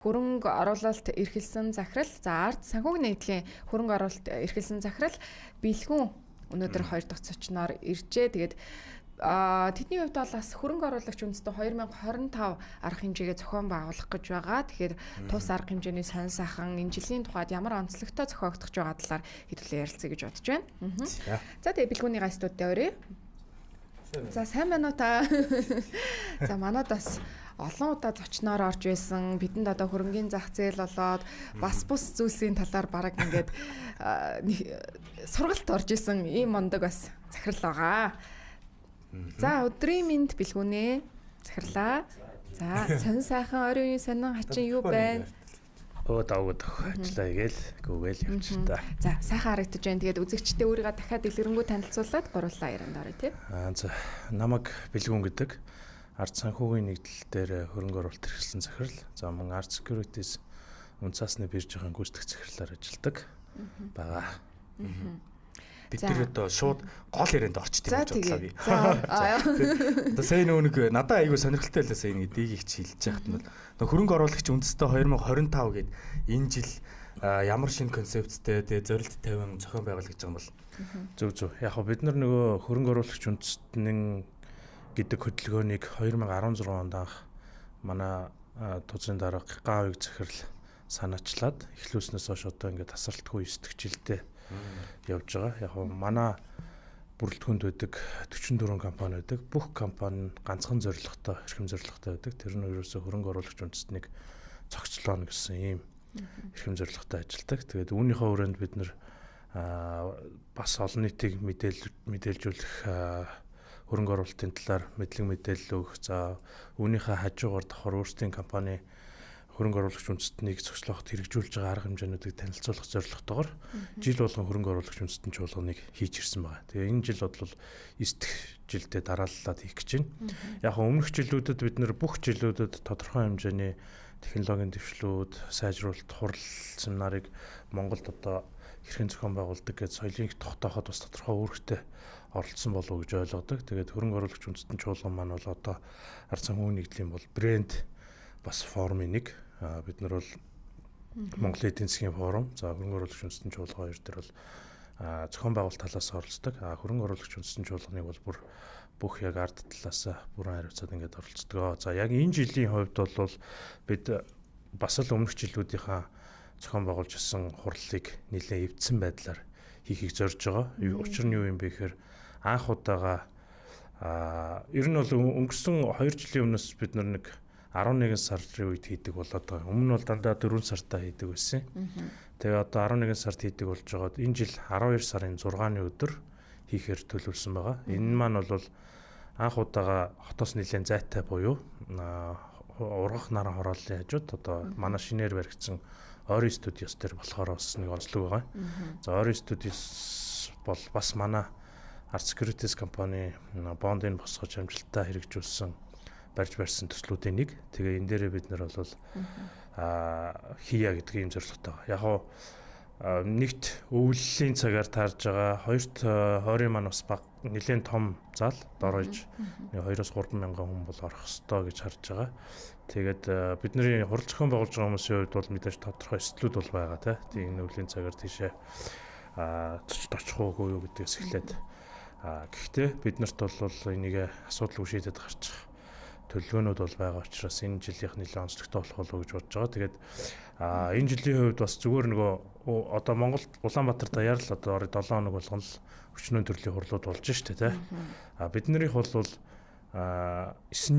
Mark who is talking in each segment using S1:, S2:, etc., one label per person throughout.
S1: Хөрөнгө оруулалт эрхэлсэн захирал, за ард санхүүгийн нэгдлийн хөрөнгө оруулалт эрхэлсэн захирал Бэлгүн өнөөдөр хоёр дахь зочноор иржээ. Тэгээд тэдний хувьд бол бас хөрөнгө оруулагч үндэстэн 2025 арга хэмжээгээ зохион байгуулах гэж байгаа. Тэгэхээр тус арга хэмжээний сонь сайхан энэ жилийн тухайд ямар онцлогтой зохиогдох байгаа талаар хэдүүлээ ярилцъя гэж бодож байна. За тэгээ Бэлгүүний студид оръё. За сайн байна уу та? За манад бас олон удаа зочноор орж байсан. Бидэнд одоо хөрөнгийн зах зээл болоод бас бус зүйлсийн талаар бараг ингээд сургалт орж исэн ийм мундаг бас захирал байгаа. За өдрийн мэнд Бэлгүнээ захирлаа. За сонь сайхан оройн сонин хачин юу байна?
S2: Өө давгад ажиллаа гээл гүгээл явчих та.
S1: За сайхан харагдаж байна. Тэгээд үзэгчдээ өөрийгөө дахиад дэлгэрэнгүй танилцуулаад гурлаа ярианд оръё тий.
S2: Аа за намайг Бэлгүн гэдэг ард санхүүгийн нэгдэл дээр хөрөнгө оруулалт эрхэлсэн захирал. За мөн Art Securities үнэ цаасны биржийн гүйцэтгэх захирлаар ажилладаг байгаа.
S3: Бид тэр одоо шууд гол ярианд орчт юм гэж бодлоо би. Одоо сая нөгөө нэг надад айгүй сонирхолтой байлаа сая нэг дийг их хэлж яхад нь бол хөрөнгө оруулагч үндэстэй 2025 гээд энэ жил ямар шинэ концепттэй тэгээ зорилт тавин зохион байгуул гэж байгаа юм бол
S2: зөв. Яг хөө бид нар нөгөө хөрөнгө оруулагч үндэстэн гэдэг хөдөлгөөнийг 2016 онд анх манай тузын дарга Гавыг захирал санаачлаад эхлүүлснээс хойш одоо ингээд тасралтгүй 9 дэх жилдээ явж байгаа. Яг нь манай бүрэлдэхүүнд байдаг 44 компани байдаг. Бүх компани ганцхан зорилготой, эрхэм зорилготой байдаг. Тэр нь ерөөсөө хөрөнгө оруулагч үндэстнийг цогцлооно гэсэн ийм эрхэм зорилготой ажилладаг. Тэгээд үүнийхээ хүрээнд бид нэр бас олон нийтийг мэдээлжүүлэх хөрөнгө оруулалтын талаар мэдлэг мэдээлэл өгөх. За үүнийхээ хажуугаар давхар өөрсдийн компани хөрөнгө оруулагч үндэстнийг цогцлооход хэрэгжүүлж байгаа арга хэмжээнүүдийг танилцуулах зорилготойгоор жил болгон хөрөнгө оруулагч үндэстэн чуулганыг хийж ирсэн байгаа. Тэгээ энэ жил бол 9 дэх жилдээ дарааллаад хийх гэж байна. Яг өмнөх жилүүдэд бид нэр бүх жилүүдэд тодорхой хэмжээний технологийн дэвшлүүд, сайжруулалт, хурал семинарыг Монголд одоо хэрхэн зохион байгуулдаг гэж соёлын тогтооход бас тодорхой үүрэгтэй оролцсон болов уу гэж ойлгодог. Тэгээд хөрөнгө оруулагч үндэстэн чуулган маань бол одоо ард санхүүгийн нэгдлийн бол брэнд бас форумын нэг. Бид нар бол Монголын эдийн засгийн форум, за хөрөнгө оруулагч үндэстэн чуулган хоёр дээр бол зохион байгуулалт талаас оролцдог. Хөрөнгө оруулагч үндэстэн чуулганыг бол бүр бүх яг ард талаас бүрэн хариуцаад ингээд оролцдог. За яг энэ жилийн хувьд бол бид бас л өмнөх жилүүдийнхаа зохион байгуулж ирсэн хурлыг нэлээд эвдсэн байдлаар хийхийг зорж байгаа. Учир нь юу юм бэ гэхээр анх удаага ер нь бол өнгөрсөн 2 жилийн өмнөөс бид нар нэг 11 сарын үед хийдэг болоод байгаа. Өмнө нь бол дандаа 4 сартаа хийдэг байсан. Тэгээ одоо 11 сард хийдэг болж байгаад энэ жил 12 сарын 6-ны өдөр хийхээр төлөвлөсөн байгаа. Энэ маань бол анх удаага хотоос нэлээд зайтай буюу ургах наран хорооллын хажууд одоо манай шинээр баригдсан Ори студиос дээр болохоор бас нэг онцлог байгаа. За Ори студиос бол бас манай Art Securities компани бондыг босгож амжилттай хэрэгжүүлсэн барьж барьсан төслүүдийн нэг. Тэгээ энэ дээрээ бид нар бол хийя гэдэг ийм зорилготой. Яг хоо нэгт өвлөлийн цагаар таарж байгаа, хоёрт хойрын маань бас баг нэлээд том зал дорож 2-3 мянган хүн бол орох ёстой гэж харж байгаа. Тэгээд бидний хурал зохион байгуулж байгаа хүмүүсийн хувьд бол мэдээж тодорхой эрсдлүүд бол байгаа тий. Тийм өвлийн цагаар тийшээ очих уугүй юу гэдгээс эхлээд гэхдээ бид нарт бол энийг асуудалгүй шийдээд гарчих төлөвлөгөөнүүд бол байгаа учраас энэ жилийнх нэлээд онцлогтой болох болов уу гэж бодож байгаа. Тэгээд энэ жилийн хувьд бас зүгээр нөгөө одоо Монгол Улаанбаатар даяар л одоо орой 7 хоног болгон л өчнөөн төрлийн хурлууд болж штэ тий. Биднэрийнх бол 9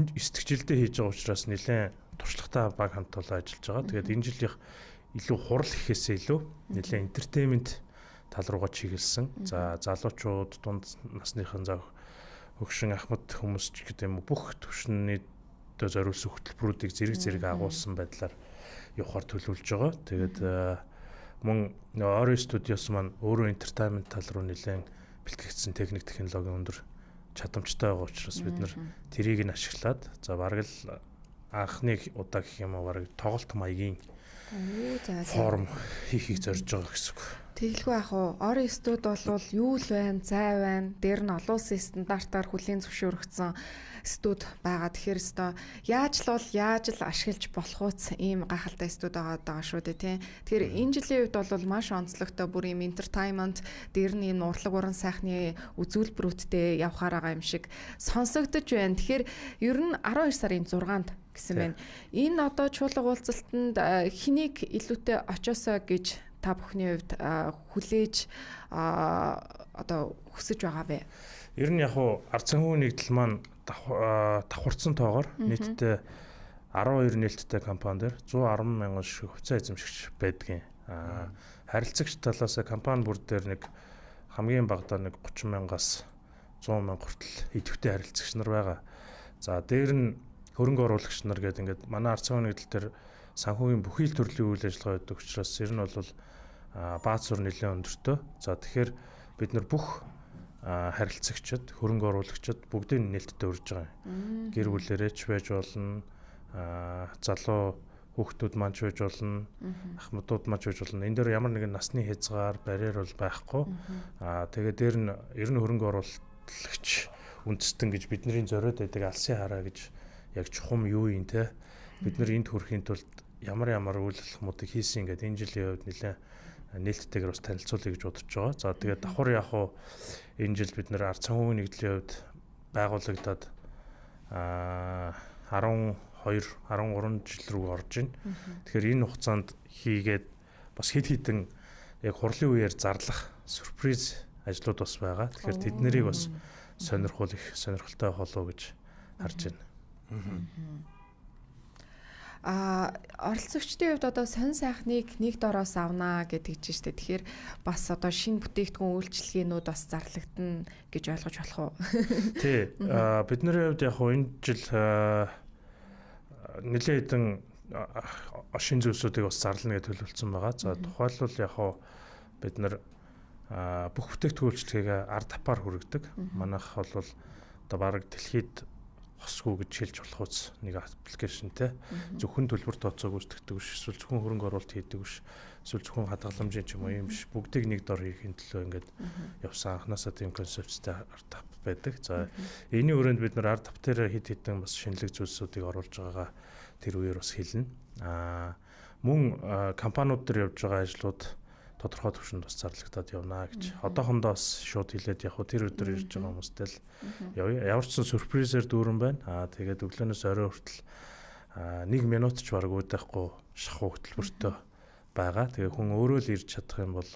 S2: дэх жилдээ хийж байгаа учраас нэлээд туршлагатай баг хамт олон ажиллаж байгаа. Тэгээд энэ жилийнх илүү хурал гэхээсээ илүү нэлээд entertainment тал руугаа чиглэсэн. За залуучууд, дунд насныхан за хөгшин ахмад хүмүүс ч гэдэг юм уу бүх төвшнөд зориулсан хөтөлбөрүүдийг зэрэг зэрэг агуулсан байдлаар явахар төлөвлөж байгаа. Тэгээд мөн Ори студиос маань өөрөө entertainment тал руу нэлээд бэлтгэгдсэн техник технологийн өндөр чадамжтай байгаа учраас бид нар тэрийг нь ашиглаад за бараг л анхны удаа гэх юм уу бараг тоглолт маягийн форум хийхийг зорж байгаа гэсэн үг.
S1: Тэгэлгүй яах вэ? Ори студ бол юу л байна, зай байна. Дээр нь олон улсын стандартаар хүлийн зөвшөөрөгдсөн студ байгаа. Тэгэхээр өстой яаж л бол яаж л ашиглаж болох үц ийм гайхалтай студ байгаа даа шүү дээ, тийм. Тэгэхээр энэ жилийн хувьд бол маш онцлогтой бүр ийм entertainment дээр нь ийм урлаг уран сайхны үзүүлбэрүүдтэй явхаар байгаа юм шиг сонсогдож байна. Тэгэхээр ер нь 12 сарын 6-нд гэсэн байна. Энэ одоо чуулга уулзалтанд хэнийг илүүтэй очоосоо гэж та бүхний хувьд хүлээж одоо хүсэж байгаа вэ?
S2: Ер нь яг уу ард санхүүгийн нэгдэл маань давхарцсан тоогоор нийтдээ 12 нээлттэй компани дээр 110 мянган шиг хувьцаа эзэмшигч байдгийн. Харилцагч талаас компани бүр дээр нэг хамгийн багадаа нэг 30 мянгаас 100 мянга хүртэл идэвхтэй харилцагч нар байгаа. За дээр нь хөрөнгө оруулагч нар гэдэг ингээд манай ард санхүүгийн нэгдэл дээр санхүүгийн бүхий л төрлийн үйл ажиллагаа өгдөг учраас ер нь бол бааз сур нэлээд өндөртөө. За тэгэхээр бид нар бүх харилцагчид, хөрөнгө оруулагчид бүгдийг нээлттэй урьж байгаа юм. Гэр бүлэрээ ч байж болно, залуу хүүхдүүд маань ч байж болно, ахмадууд маань ч байж болно. Энэ дээр ямар нэгэн насны хязгаар, барьер бол байхгүй. Тэгээд дээр нь ер нь хөрөнгө оруулагч үндэстэн гэж бидний зориод байдаг алсын хараа гэж яг чухам юу юм те. Бид нар энд хүрэхийн тулд ямар ямар үйл алхмуудыг хийсэн ингээд энэ жилийн хувьд нэлээд нээлттэйгээр бас танилцуулъя гэж бодож байгаа. За тэгээд давхар яг уу энэ жил бид нэр ард санхүүгийн нэгдлийн хувьд байгуулагдаад 12 13 жил рүү орж байна. Тэгэхээр энэ хугацаанд хийгээд бас хэд хэдэн яг хурлын үеэр зарлах сюрприз ажлууд бас байгаа. Тэгэхээр тэднэрийг бас сонирхол их сонирхолтой болов уу гэж харж байна.
S1: Оролцогчдын хувьд одоо сонь сайхныг нэг дороос авнаа гэдэг чинь штэ. Тэгэхээр бас одоо шинэ бүтээгдэхүүн үйлчилгээнүүд бас зарлагдана гэж ойлгож болох уу?
S2: Тий. Бидний хувьд яг энэ жил нэлээд хэдэн шинэ зүйлсүүдийг бас зарлана гэж төлөвлөсөн байгаа. За тухайлбал яг бид нар бүх бүтээгдэхүүн үйлчилгээг ард апаар хүргэдэг. Манайх бол одоо бараг дэлхийд хосгүй гэж хэлж болох үс нэг аппликейшн те. Зөвхөн төлбөр тооцоог үүсгдэг биш, эсвэл зөвхөн хөрөнгө оруулалт хийдэг биш, эсвэл зөвхөн хадгаламжийн ч юм уу юм биш. Бүгдийг нэг дор хийхин төлөө ингээд явсан анханасаа тийм концепцтэй ард ап байдаг. За энэний өрөөнд бид нар ард ап дээр хэд хэдэн бас шинэлэг зүйлсүүдийг оруулж байгаагаа тэр үеэр бас хэлнэ. Мөн компаниуд дээр явж байгаа ажлууд тодорхой түвшинд бас зарлагдаад явна гэж. Одоохондоо бас шууд хэлээд яг хөө тэр өдөр ирж байгаа хүмүүстэй л явъя. Ямар ч сан сюрпризээр дүүрэн байна. Тэгээд өглөөнөөс орой хүртэл 1 минут ч бараг үүдахгүй шахуу хөтөлбөртөө байгаа. Тэгээ хүн өөрөө л ирж чадах юм бол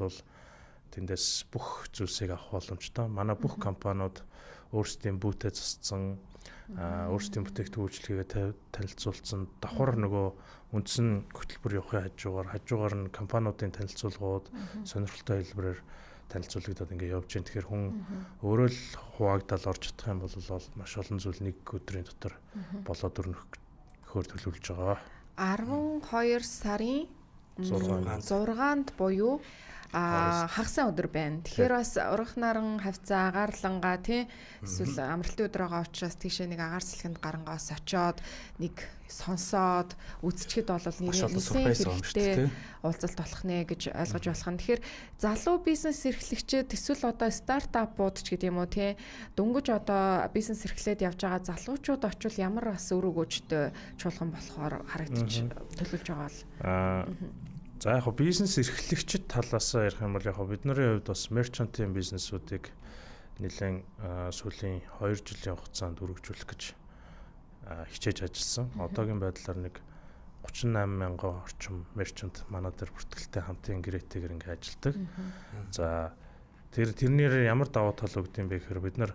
S2: тэндээс бүх зүйлсийг авах боломжтой. Манай бүх компаниуд өөрсдийн бүүтээ засцсан, өөрсдийн бүтээгдэхүүн үйлчилгээгээ танилцуулсан, давхар нөгөө үндсэн хөтөлбөр явахын хажуугаар нь компаниудын танилцуулгууд сонирхолтой хэлбэрээр танилцуулагдаад ингээ явж байна. Тэгэхээр хүн өөрөө л хуваагдал орж чадах юм бол маш олон зүйл нэг өдрийн дотор болоод өрнөхөөр төлөвлөж байгаа.
S1: 12 сарын 6-нд буюу хагас сайн өдөр байна. Тэгэхээр бас ургах наран хавцаа агаарлангаа тий эсвэл амралтын өдөр байгаа учраас тийшээ нэг агаар сэлхэнд гарангаас очиод нэг сонсоод үзчихэд бол нэлээд хэрэгтэй уулзалт болох нэ гэж ойлгож болох нь. Тэгэхээр залуу бизнес эрхлэгчид эсвэл одоо стартапууд ч гэдэг юм уу тий дөнгөж одоо бизнес эрхлээд явж байгаа залуучууд очивол ямар бас үр өгөөжтэй чуулган болохоор харагдаж төлөвлөж байгаа бол.
S2: За яг бизнес эрхлэгчид талаас ярих юм бол яг бидний хувьд бас мерчантын бизнесүүдийг нэлээд сүүлийн 2 жилийн хугацаанд өргөжүүлэх гэж хичээж ажилласан. Одоогийн байдлаар нэг 38 мянган орчим мерчант манай дээр бүртгэлтэй хамтын гэрээтэйгээр ингээ ажилладаг. За тэрнээр ямар давуу тал өгд юм бэ гэхээр бид нар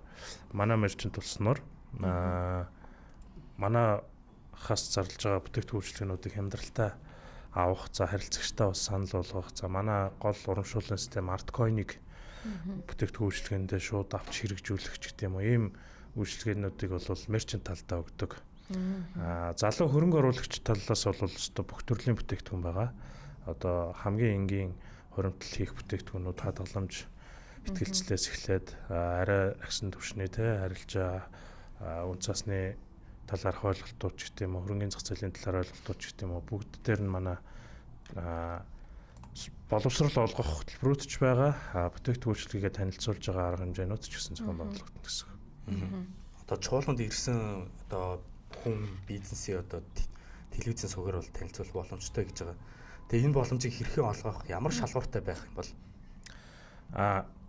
S2: манай мерчант болсноор манай хас зарлж байгаа бүтээгдэхүүн үйлчилгээнүүдийг хямдралтай авах, за харилцагчтай бас санал болгох, за манай гол урамшууллын систем Artcoin-ыг бүтээгдэхүүн үйлчилгээндээ шууд авч хэрэгжүүлэх ч гэдэг юм уу. Ийм үйлчилгээнүүдийг бол мерчант талдаа өгдөг. Залуу хөрөнгө оруулагч талаас бол өстой бүх төрлийн бүтээгдэхүүн байгаа. Одоо хамгийн энгийн хуримтлал хийх бүтээгдэхүүнүүд хадгаламж итгэлцлээс эхлээд арай агсан түвшний те харилцаа үн цасны талаарх ойлголтууд ч гэдэг юм уу, хөрөнгөний зах зээлийн талаар ойлголтууд ч гэдэг юм уу, бүгд дээр нь манай Боловсрол олгох хөтөлбөрүүд ч байгаа. Бүтээгдэхүүн үйлчилгээгээ танилцуулж байгаа арга хэмжээнүүд ч гэсэн зохион байгуулагдана гэсэн.
S3: Одоо чуулганд ирсэн одоо хүн бизнесийн одоо телевизийн сувгаар бол танилцуулах боломжтой гэж байгаа. Тэгээ энэ боломжийг хэрхэн олгох, ямар шалгууртай байх юм бол?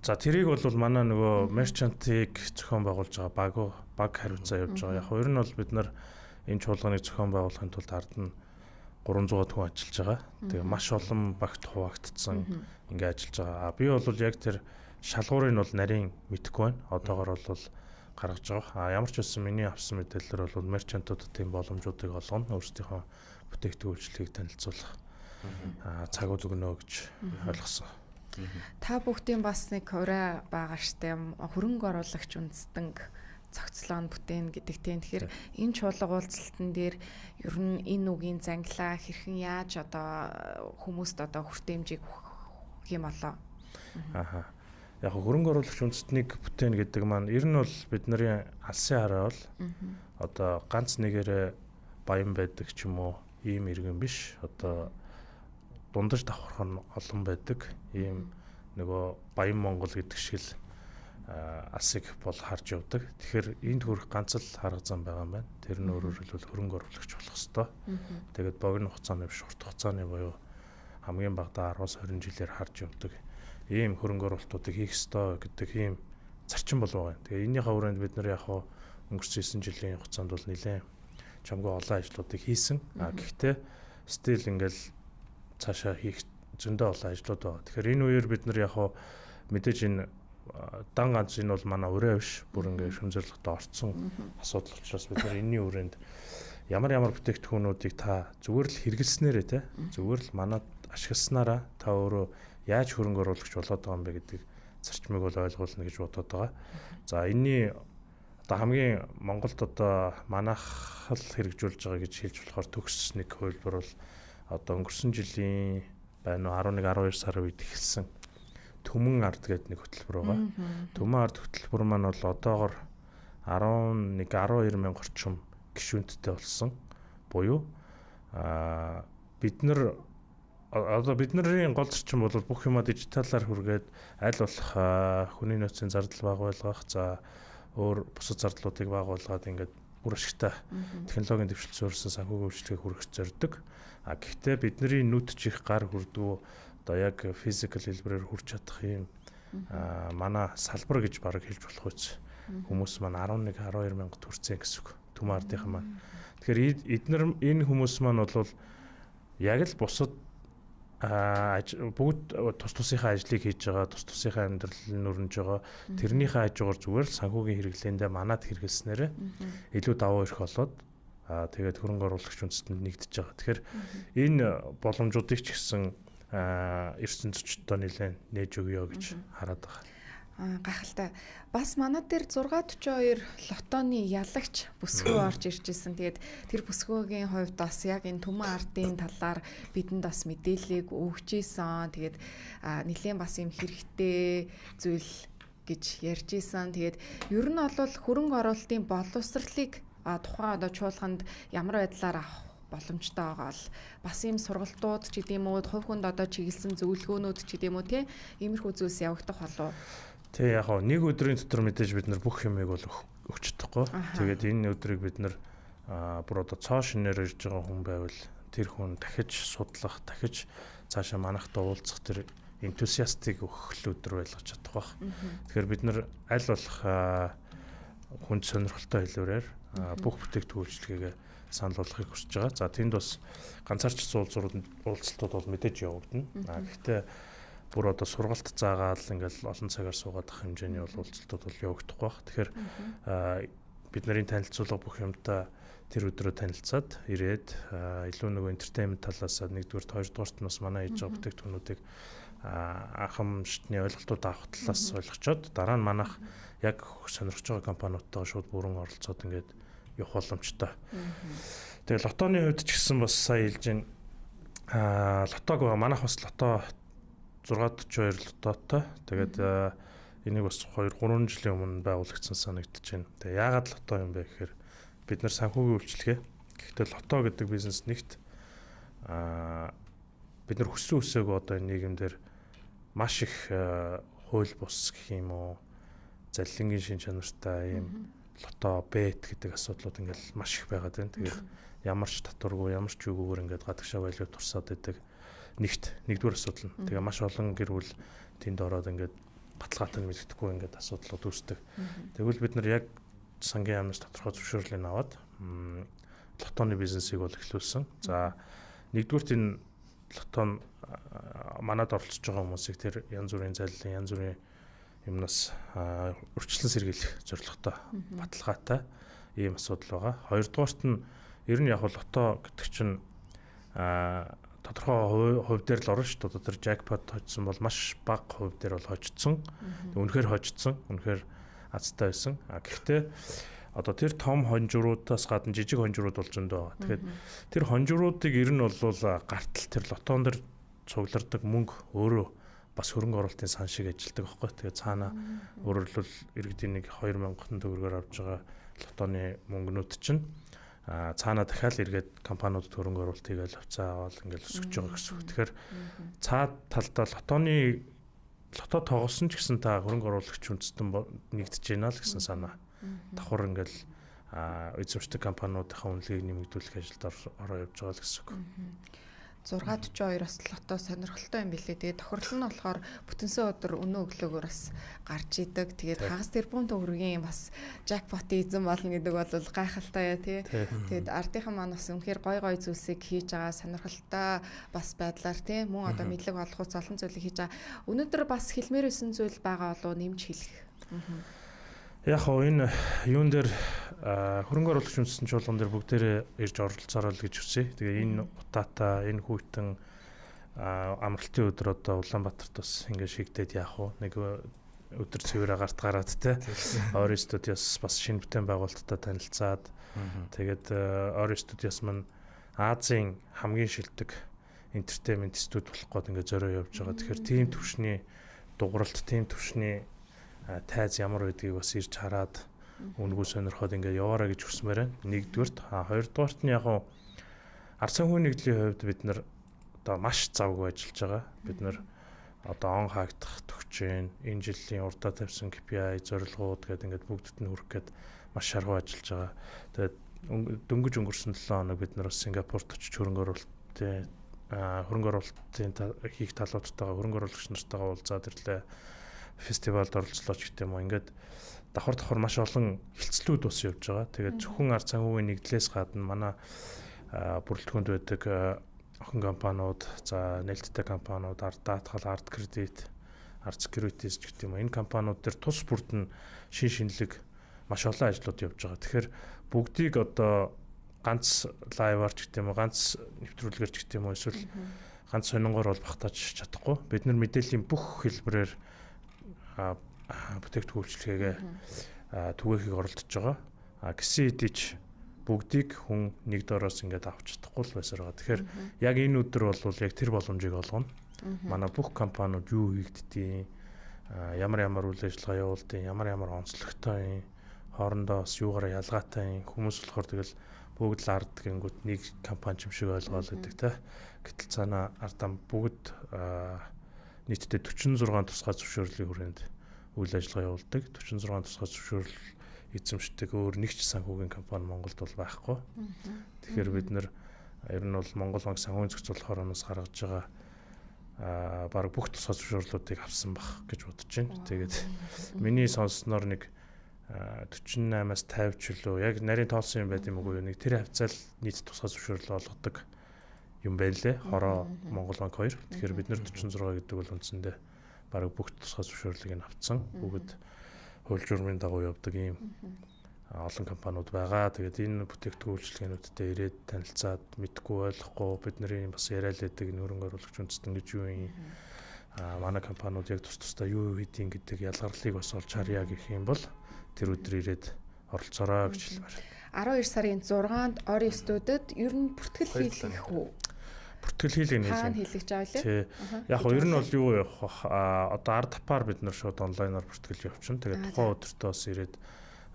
S2: За, тэрийг бол манай нөгөө merchant-ыг зохион байгуулж байгаа баг хариуцаа явж байгаа. Яг ер нь бол бид нар энэ чуулганыг зохион байгуулахын тулд ард нь 300 хүн ажиллаж байгаа. Тэгээ маш олон багт хуваагдсан ингээ ажиллаж байгаа. Би бол яг тэр шалгуурыг нь бол нарийн мэдэхгүй байна. Одоогор бол гаргаж байгаа. Ямар ч байсан миний авсан мэдээлэлээр бол merchant-уудад тийм боломжуудыг олгоно. Өөрсдийнхөө бүтээгдэхүүн үйлчилгээг танилцуулах цагууд өгнө гэж ойлгосон.
S1: Та бүгдийн бас нэг урай байгаа штэ, хөрөнгө оруулагч үндэстэн зохицлоо нь бүтээн гэдэг тийм. Тэгэхээр энэ чуулга уулзалтан дээр ер нь энэ үгийн зангилаа хэрхэн яаж одоо хүмүүст одоо хүртээмжийг өгөх юм болоо?
S2: Аха. Яг хөрөнгө оруулагч үндэстнийг бүтээн гэдэг маань ер нь бол бидний алсын хараа бол одоо ганц нэгээрээ баян байдаг ч юм уу ийм иргэн биш. Одоо дундаж давхарх нь олон байдаг. Ийм нөгөө баян Монгол гэдэг шиг л алсыг бол харж явдаг. Тэгэхээр энд хүрэх ганц л арга зам байгаа юм байна. Тэр нь өөрөөр хэлбэл хөрөнгө оруулагч болох ёстой. Тэгээд богино хугацааны биш, урт хугацааны буюу хамгийн багадаа 10-аас 20 жилээр харж явдаг ийм хөрөнгө оруулалтуудыг хийх ёстой гэдэг ийм зарчим бол байгаа юм. Тэгээ энэнийхээ хүрээнд бид нар яг өнгөрсөн 9 жилийн хугацаанд бол нэлээд чамгүй олон ажлуудыг хийсэн. Гэхдээ стил ингээл цаашаа хийх зөндөө олон ажлууд байгаа. Тэгэхээр энэ үеэр бид нар яг мэдээж энэ дан ганц энэ бол манай ураа биш, бүр ингээ шүм зорилготой орцсон асуудал учраас бид нар энэний хүрээнд ямар ямар бүтээгдэхүүнүүдийг та зүгээр л хэрэгэлснээрээ те, зүгээр л манад ашигласнараа та өөрөө яаж хөрөнгө оруулагч болоод байгаа юм бэ гэдэг зарчмыг бол ойлгуулна гэж бодоод байгаа. За, энэний одоо хамгийн Монголд одоо манайх л хэрэгжүүлж байгаа гэж хэлж болохоор төгс нэг хувилбар бол одоо өнгөрсөн жилийн байна уу, 11 12 сарын үед эхэлсэн Түмэн ард гэдэг нэг хөтөлбөр байгаа. Түмэн ард хөтөлбөр маань бол одоогор 11 12 мянга орчим гишүүнттэй болсон. Буюу бид нар одоо бидний гол зарчим бол бүх юмаа дижиталаар хүргээд аль болох хүний нөөцийн зардал бага байлгах, за өөр бусад зардлуудыг бага болгоод ингээд үр ашигтай технологийн дэвшилт суурьсан санхүүгийн үйлчилгээг хүргэх зорддог. Гэхдээ бидний нүд чих гар хүрдгүү одоо яг физикал хэлбэрээр хүрч чадах юм манай салбар гэж бараг хэлж болох үс. Хүмүүс маань 11 12 мянга төрцөн гэсэн үг. Түмэн ардынхан маань. Тэгэхээр эднэр энэ хүмүүс маань бол яг л бусад бүгд тус тусынхаа ажлыг хийж байгаа, тус тусынхаа амьдрал нь өрнөж байгаа. Тэрнийхээ хажуугаар зүгээр л санхүүгийн хэрэглээндээ манад хэрэглэснээрээ илүү давуу эрх олоод тэгээд хөрөнгө оруулагч үндэстэнд нэгдэж байгаа. Тэгэхээр энэ боломжуудыг ч гэсэн эрсэн зочдтой нэлээд нээж өгье гэж хараад байгаа.
S1: Гайхалтай. Бас манай дээр 642 лотоны ялагч бүсгүй орж ирж исэн. Тэгээд тэр бүсгүйгийн хувьд бас яг энэ түмэн ардын талаар бидэнд бас мэдээллийг өгч исэн. Тэгээд нэлээд бас юм хэрэгтэй зүйл гэж ярьж исэн. Тэгээд ер нь бол хөрөнгө оруулалтын боловсролыг тухайн одоо чуулганд ямар байдлаар авах боломжтой байгаа бол бас ийм сургалтууд ч гэдэм үү, хувь хүнд одоо чиглэсэн зөвлөгөөнүүд ч гэдэм үү, тий, иймэрхүү зүйлс явагдах болов.
S2: Тий, яг нэг өдрийн дотор мэдээж бид нар бүх юмыг бол өгч чадахгүй. Тэгээд энэ өдрийг бид нар бүр одоо цоо шинээр ирж байгаа хүн байвал тэр хүн дахиж судлах, дахиж цаашаа манахтай уулзах тэр энтузиастыг өгөх л өдөр байлгаж чадах бах. Тэгэхээр бид нар аль болох хүнд сонирхолтой хэлбэрээр бүх бүтээгдэхүүн үйлчилгээгээ санал болгохыг хүсэж байгаа. За, тэнд бас ганцаарч уулзалтууд бол мэдээж явагдана. Гэхдээ бүр одоо сургалт заагаал ингээл олон цагаар суугаад ах хэмжээний бол уулзалтууд бол явагдахгүй байх. Тэгэхээр бид нарын танилцуулга бүх юмдаа тэр өдрөө танилцаад ирээд илүү нөгөө entertainment талаас нэгдүгээрт, хоёрдугаарт нь бас манай хийж байгаа бүтээгдэхүүнүүдийг анхам шатны ойлголтууд авах талаас ойлгочоод дараа нь манайх яг сонирхож байгаа компаниудтайгаа шууд бүрэн оролцоод ингээд явах боломжтой. Тэгээ лотоны хувьд ч гэсэн бас сая хэлж байна. Лотог байгаа. Манайх бас лото 642 лототой. Тэгээд энийг бас 2 3 жилийн өмнө байгуулагдсан санагдаж байна. Тэгээ яагаад лото юм бэ гэхээр бид нар санхүүгийн үйлчилгээ. Гэхдээ лото гэдэг бизнес нэгт Бид нар хүссэн үсээгүй одоо энэ нийгэмдэр маш их хууль бус гэх юм уу, заллингийн шин чанартай ийм лото, бет гэдэг асуудлууд ингээл маш их байгаад байна. Тэгээд ямар ч татваргүй, ямар ч юугүйгээр ингээд гадагшаа валют турсаад байдаг. Нэгдүгээр асуудал нь. Тэгээ маш олон гэр бүл тэнд ороод ингээд баталгаатай мэддэхгүй ингээд асуудлууд үүсдэг. Тэгвэл бид нар яг сангийн яамнаас тодорхой зөвшөөрлийг аваад лотоны бизнесийг бол эхлүүлсэн. За нэгдүгüрт энэ лотон манад оролцож байгаа хүмүүсийг тэр янз бүрийн заллин, янз бүрийн юмнаас өрчлөн сэргийлэх зорилготой баталгаатай ийм асуудал байгаа. Хоёрдугаарт нь ер нь яг лото гэдэг чинь тодорхой хувь дээр л орно шүү дээ. Одоо тэр джекпот хожсон бол маш бага хувь дээр бол хожигдсон. Үнэхээр хожигдсон. Үнэхээр азтай байсан. А гэхдээ одоо тэр том хонжруудаас гадна жижиг хонжрууд бол зөндөө байгаа. Тэгэхээр тэр хонжруудыг ер нь бол гартал тэр лотон дээр цуглардаг мөнгө өөрөө бас хөрөнгө оруулалтын сан шиг ажилдаг байхгүй. Тэгээ цаана өөрөөр хэлбэл иргэдийн нэг 2000 төгрөгөөр авч байгаа лотоны мөнгнүүд чинь цаана дахиад эргээд компаниудад хөрөнгө оруулалт хийгээл хувьцаа аваад ингээл өсөж байгаа гэсэн үг. Тэгэхээр цаа талдаа лотоны лото тоглосон ч гэсэн та хөрөнгө оруулагч үндэстэн нэгдэж байна л гэсэн санаа. Давхар ингээл эзэмшдэг компаниудынхаа үнэлгээг нэмэгдүүлэх ажилд ороо явж байгаа л гэсэн үг.
S1: 6.42-оос лото сонирхолтой юм билээ. Тэгээд тохирлол нь болохоор бүтэнсэн өдөр өнөө өглөөгөр бас гарч идэг. Тэгээд хагас тэрбум төгрөгийн бас джекпот эзэн болно гэдэг бол гайхалтай яа тий. Тэгээд ардынхан маань бас үнэхээр гой гой зүйлсийг хийж байгаа, сонирхолтой бас байдлаар тий. Мөн одоо мэдлэг олохуц олон зүйлийг хийж байгаа. Өнөөдөр бас хэлмээр байсан зүйл байгаа болов нэмж хэлэх.
S2: Яг хоо энэ юун дээр хөрөнгө оруулагч үндэстэн чуулган дээр бүгдээрээ ирж оролцоорой л гэж хүсье. Тэгээ энэ утаатай, энэ хүйтэн амралтын өдөр одоо Улаанбаатарт бас ингэ шигдээд яах вэ? Нэг өдөр цэвэрээ гарт гараад те. Ори студиос бас шинэ бүтээн байгуулалттай танилцаад тэгээд Ори студиос маань Азийн хамгийн шилдэг entertainment студи болох гээд ингэ зорио явж байгаа. Тэгэхээр тийм төвшний дугралт, тийм төвшний тайз ямар байдгийг бас ирж хараад үнэгүй сонирхоод ингээд яваараа гэж хүсмээр байна. Нэгдүгüрт, хоёрдугаарт нь яг ард санхүү нэгдлийн хувьд бид нар одоо маш завгүй ажиллаж байгаа. Бид нар одоо он хаагдах төгчэн, энэ жилийн урдаа тавьсан KPI зорилгууд гэдэг ингээд бүгдд нь хүрэх гээд маш шаргуу ажиллаж байгаа. Тэгээд дөнгөж өнгөрсөн 7 хоног бид нар бас Сингапурт очиж хөрөнгө оруулалтын хийх талуудтайгаа хөрөнгө оруулагч нартайгаа уулзаад ирлээ. Фестивалд оролцлоо ч гэдэг юм уу. Ингээд давхар маш олон хилцлүүд бас явж байгаа. Тэгээд зөвхөн ард санхүүгийн нэгдлээс гадна манай бүрэлдэхүүнд байдаг охин компаниуд, за нээлттэй компаниуд, ард даатгал, ард кредит, ард securities ч гэдэг юм уу. Энэ компаниуд дээр тус бүрд нь шин шинэлэг маш олон ажлууд явж байгаа. Тэгэхээр бүгдийг одоо ганц лайваар ч гэдэг юм уу, ганц нэвтрүүлгээр ч гэдэг юм уу, эсвэл ганц сонингоор бол багтааж чадахгүй. Бид нар мэдээллийн бүх хэлбэрээр бүтээгдэхүүн үйлчилгээгээ түгээхийг оролдож байгаа. Гисэн хэдий ч бүгдийг хүн нэг дороос ингээд авч чадахгүй л байсаар байгаа. Тэгэхээр яг энэ өдөр бол яг тэр боломжийг олгоно. Манай бүх компаниуд юу хийгддیں, ямар ямар үйл ажиллагаа явуулдیں, ямар ямар онцлогтой юм, хоорондоо бас юугаараа ялгаатай юм. Хүмүүс болохоор тэгэл бүгд л ард гингүүт нэг компани юм шиг ойлгоол гэдэг те. Гэтэл цаана ардаа бүгд нийтдээ 46 тусгай зөвшөөрлийн хүрээнд үйл ажиллагаа явуулдаг. 46 тусгай зөвшөөрөл эзэмшдэг өөр нэг ч санхүүгийн компани Монголд бол байхгүй. Тэгэхээр бид нэр ер нь бол Монгол банк санхүүгийн зохицуулах хорооноос гаргаж байгаа бараг бүх тусгай зөвшөөрлүүдийг авсан бах гэж бодож байна. Тэгээд миний сонссноор нэг 48-аас 50 ч лөө яг нарийн тоосон юм байд юм уу нэг тэр хавцаал нийт тусгай зөвшөөрөл олгодог юм байна лээ. Хороо Монгол банк 2. Тэгэхээр бид нэр 46 гэдэг бол үндсэндээ бараг бүх тусгай зөвшөөрлийг нь авцсан. Бүгд хууль журмын дагуу явдаг ийм олон компаниуд байгаа. Тэгээд энэ бүтээгдэхүүн үйлчилгээнүүдтэй ирээд танилцаад мэдгүй ойлгохгүй бидний бас яриа л байдаг энэ хөрөнгө оруулагч үндэстэн гэж юу юм. Манай компаниуд яг тус тусдаа юу хийдин гэдэг ялгарлыг бас олж харъя гэх юм бол тэр өдөр ирээд оролцоорой гэж хэлмээр.
S1: 12 сарын 6-нд Ори студид ер нь бүртгэл хийх үү?
S2: Бүртгэл хийлэг
S1: нээлээ. Хаана хийлгэж байгаа вэ?
S2: Яг нь ер нь бол юу явах бах. Одоо ард тапаар бид нар шууд онлайнаар бүртгэл явуулчихна. Тэгээд тухайн өдөртөө бас ирээд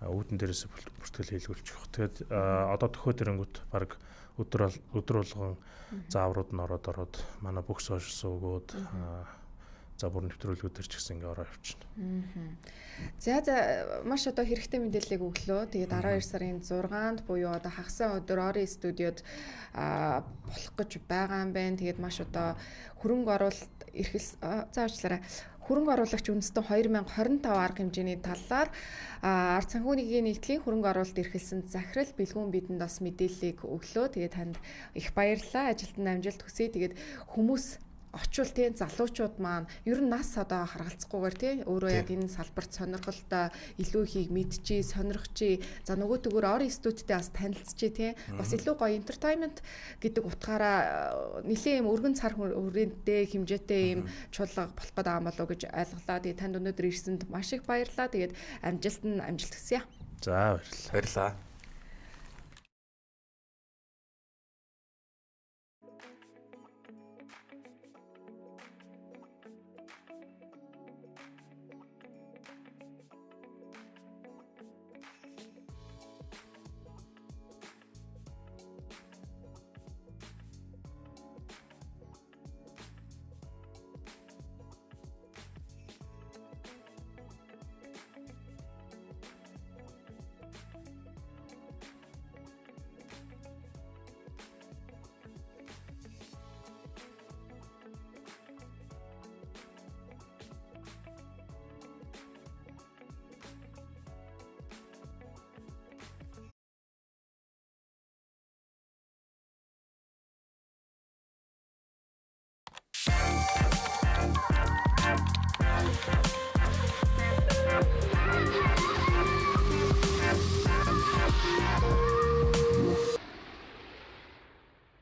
S2: үүдэн дээрээс бүртгэл хийлгүүлчих. Тэгээд одоо төхөө дэрэнгүүт баг Өдөр болгон зааврууд нь ороод манай бүх сошиал сувгууд, за бүр нэвтрүүлгүүд төр ч гэсэн ингээ ороо явчихна.
S1: За за, маш одоо хэрэгтэй мэдээллийг өглөө. Тэгээд 12 сарын 6-нд буюу одоо хагас өдөр Ори студиод болох гэж байгаа юм байна. Тэгээд маш одоо хөрөнгө оруулалт эрхэлс, за уучлаарай, хөрөнгө оруулагч үндэстэн 2025 арга хэмжээний талаар ард санхүүгийн нийтлийн хөрөнгө оруулалт эрхэлсэн захирал Бэлгүүн бидэнд бас мэдээллийг өглөө. Тэгээд танд их баярлалаа. Ажилд нь амжилт хүсье. Тэгээд хүмүүс очвол тий залуучууд маань ер нь нас одоо харгалцахгүйгээр тий өөрөө яг энэ салбарт сонирхолтой илүү ихийг мэдчихье, сонирхчий. За нөгөөтэйгөр Ори студидтэй бас танилцчихъя тий. Бас илүү гоё entertainment гэдэг утгаараа нэлээд юм өргөн цар хүрээндээ хэмжээтэй юм чуулга болох гэдэг юм болоо гэж ойлголаа. Тэгээд танд өнөөдөр ирсэнд маш их баярлалаа. Тэгээд амжилт нь амжилт хүсье.
S2: За, баярлалаа.
S3: Баярлалаа.